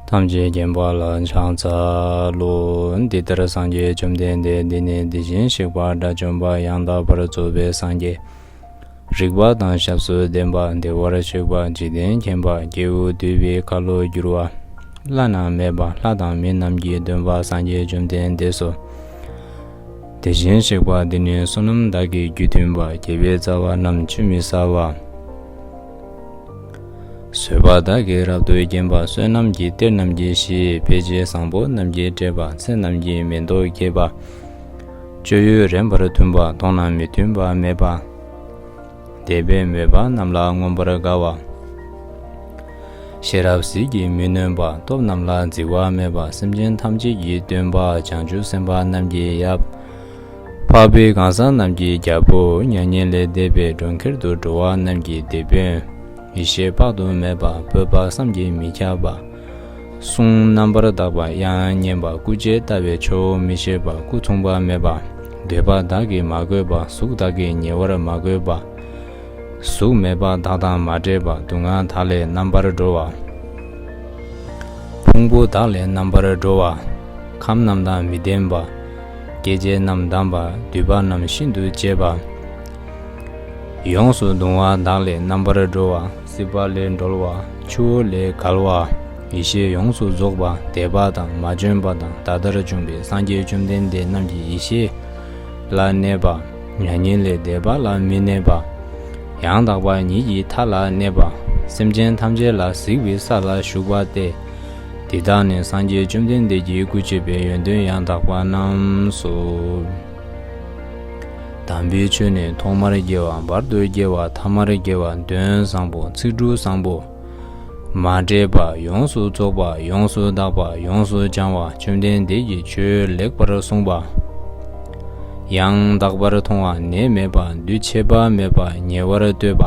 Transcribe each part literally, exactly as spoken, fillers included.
ཐམས་ཅད་མཁྱེན་པ་ལ་ཕྱག་འཚལ་ལོ། འདི་ལྟར་སངས་རྒྱས་བཅོམ་ལྡན་འདས་འདི་ནི་དེ་བཞིན་གཤེགས་པ་དགྲ་བཅོམ་པ་ཡང་དག་པར་རྫོགས་པའི་སངས་རྒྱས། རིག་པ་དང་ཞབས་སུ་ལྡན་པ། བདེ་བར་གཤེགས་པ། འཇིག་རྟེན་མཁྱེན་པ། སྐྱེས་བུ་འདུས་པའི་ཁ་ལོ་བསྒྱུར་བ། བླ་ན་མེད་པ། ལྷ་དང་མི་རྣམས་ཀྱི་སྟོན་པ་སངས་རྒྱས་བཅོམ་ལྡན་འདས་སོ། དེ་བཞིན་གཤེགས་པ་འདི་ནི་བསོད་ནམས་དག་གི་རྒྱུ་མཐུན་པ། དགེ་བའི་རྩ་བ་རྣམས་ཆུད་མི་ཟ་བ། བཟོད་པ་དག་གིས་རབ་ཏུ་བརྒྱན་པ། བསོད་ནམས་ཀྱི་གཏེར་རྣམས་ཀྱིས་བཤིག། དཔེ་བྱད་བཟང་པོ་རྣམས་ཀྱིས་སྤྲས་པ། ཚེ་རྣམས་ཀྱི་མེ་ཏོག་རྒྱས་པ། སྤྱོད་ཡུལ་རན་པར་མཐུན་པ། མཐོང་ན་མི་མཐུན་པ་མེད་པ། དད་པས་མོས་པ་རྣམས་ལ་མངོན་པར་དགའ་བ། ཤེས་རབ་ཟིལ་གྱིས་མི་གནོན་པ། སྟོབས་རྣམས་ལ་བརྫི་བ་མེད་པ། སེམས་ཅན་ཐམས་ཅད་ཀྱི་སྟོན་པ། བྱང་ཆུབ་སེམས་དཔའ་རྣམས་ཀྱི་ཡབ། འཕགས་པའི་གང་ཟག་རྣམས་ཀྱི་རྒྱལ་པོ། མྱ་ངན་ལས་འདས་པའི་གྲོང་ཁྱེར་དུ་འགྲོ་བ་རྣམས་ཀྱི་དེད་དཔོན། ཡེ་ཤེས་དཔག་ཏུ་མེད་པ། སྤོབས་པ་བསམ་གྱིས་མི་ཁྱབ་པ། གསུང་རྣམ་པར་དག་པ། དབྱངས་སྙན་པ། སྐུ་བྱད་བལྟ་བས་ཆོག་མི་ཤེས་པ། སྐུ་མཚུངས་པ་མེད་པ། འདོད་པ་དག་གིས་མ་གོས་པ། གཟུགས་དག་གིས་ཉེ་བར་མ་གོས་པ། གཟུགས་མེད་པ་དག་དང་མ་འདྲེས་པ། སྡུག་བསྔལ་དག་ལས་རྣམ་པར་གྲོལ་བ། ཕུང་པོ་དག་ལས་རྣམ་པར་གྲོལ་བ། ཁམས་རྣམས་དང་མི་ལྡན་པ། སྐྱེ་མཆེད་རྣམས་དམ་པ། མདུད་པ་རྣམས་ཤིན་ཏུ་བཅད་པ། ཡོངས་སུ་གདུང་བ་དག་ལས་རྣམ་པར་གྲོལ་བ། སྲིད་པ་ལས་གྲོལ་བ། ཆུ་བོ་ལས་བརྒལ་བ། ཡེ་ཤེས་ཡོངས་སུ་རྫོགས་པ། འདས་པ་དང་མ་བྱོན་པ་དང་ད་ལྟར་བྱུང་བའི་སངས་རྒྱས་བཅོམ་ལྡན་འདས་རྣམས་ཀྱི་ཡེ་ཤེས་ལ་གནས་པ། མྱ་ངན་ལས་འདས་པ་ལ་མི་གནས་པ། ཡང་དག་པ་ཉིད་ཀྱི་མཐའ་ལ་གནས་པ། སེམས་ཅན་ཐམས་ཅད་ལ་གཟིགས་པའི་ས་ལ་བཞུགས་པ་སྟེ། འདི་དག་ནི་སངས་རྒྱས་བཅོམ་ལྡན་འདས་ཀྱི་སྐུ་མཆོད་པའི་ཡོན་ཏན་ཡང་དག་པ་རྣམས་སོ། དམ་པའི་ཆོས་ནི་ཐོག་མར་དགེ་བ། བར་དུ་དགེ་བ། ཐ་མར་དགེ་བ། དོན་བཟང་པོ། ཚིག་འབྲུ་བཟང་པོ། མ་འདྲེས་པ། ཡོངས་སུ་རྫོགས་པ། ཡོངས་སུ་དག་པ། ཡོངས་སུ་སྦྱང་བ། བཅོམ་ལྡན་འདས་ཀྱིས་ཆོས་ལེགས་པར་གསུངས་པ། ཡང་དག་པར་མཐོང་བ། ནད་མེད་པ། འདུས་ཆད་པ་མེད་པ། ཉེ་བར་གཏོད་པ།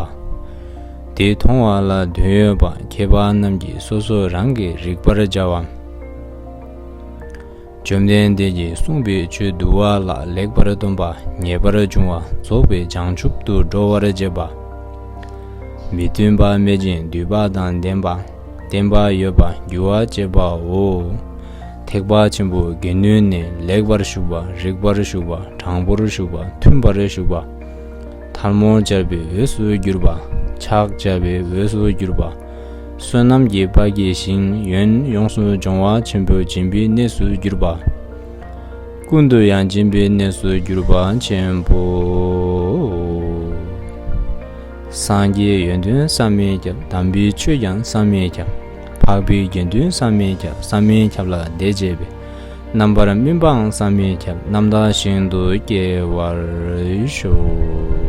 དེ་མཐོང་བ་ལ་དོན་ཡོད་པ། མཁས་པ་རྣམས་ཀྱིས་སོ་སོ་རང་གིས་རིག་པར་བྱ་བ། བཅོམ་ལྡན་འདས་ཀྱིས་གསུངས་པའི་ཆོས་བསྡུ་བ་ལ་ལེགས་པར་སྟོན་པ། ངེས་པར་འབྱུང་བ། རྫོགས་པའི་བྱང་ཆུབ་ཏུ་འགྲོ་བར་བྱེད་པ། མི་མཐུན་པ་མེད་ཅིང་འདུས་པ་དང་ལྡན་པ། བརྟན་པ་ཡོད་པ། འགྱུར་བ་བཅད་པའོ། ཐེག་པ་ཆེན་པོའི་དགེ་འདུན་ནི་ལེགས་པར་ཞུགས་པ། རིགས་པར་ཞུགས་པ། དྲང་པོར་ཞུགས་པ། མཐུན་པར་ཞུགས་པ། ཐལ་མོ་སྦྱར་བའི་འོས་སུ་གྱུར་པ། ཕྱག་བྱ་བའི་འོས་སུ་གྱུར་པ། བསོད་ནམས་ཀྱི་དཔལ་གྱི་ཞིང་། ཡོན་ཡོངས་སུ་སྦྱོང་བ་ཆེན་པོ་སྦྱིན་པའི་གནས་སུ་གྱུར་པ། ཀུན་ཏུ་ཡང་སྦྱིན་པའི་གནས་སུ་གྱུར་པ་ཆེན་པོ། སངས་རྒྱས་ཡོན་ཏན་བསམ་མི་ཁྱབ། དམ་པའི་ཆོས་ཀྱང་བསམ་མི་ཁྱབ། འཕགས་པའི་དགེ་འདུན་བསམ་མི་ཁྱབ། བསམ་མི་ཁྱབ་ལ་དད་བྱས་པས། རྣམ་པར་སྨིན་པའང་བསམ་མི་ཁྱབ། རྣམ་དག་ཞིང་དུ་སྐྱེ་བར་ཤོག།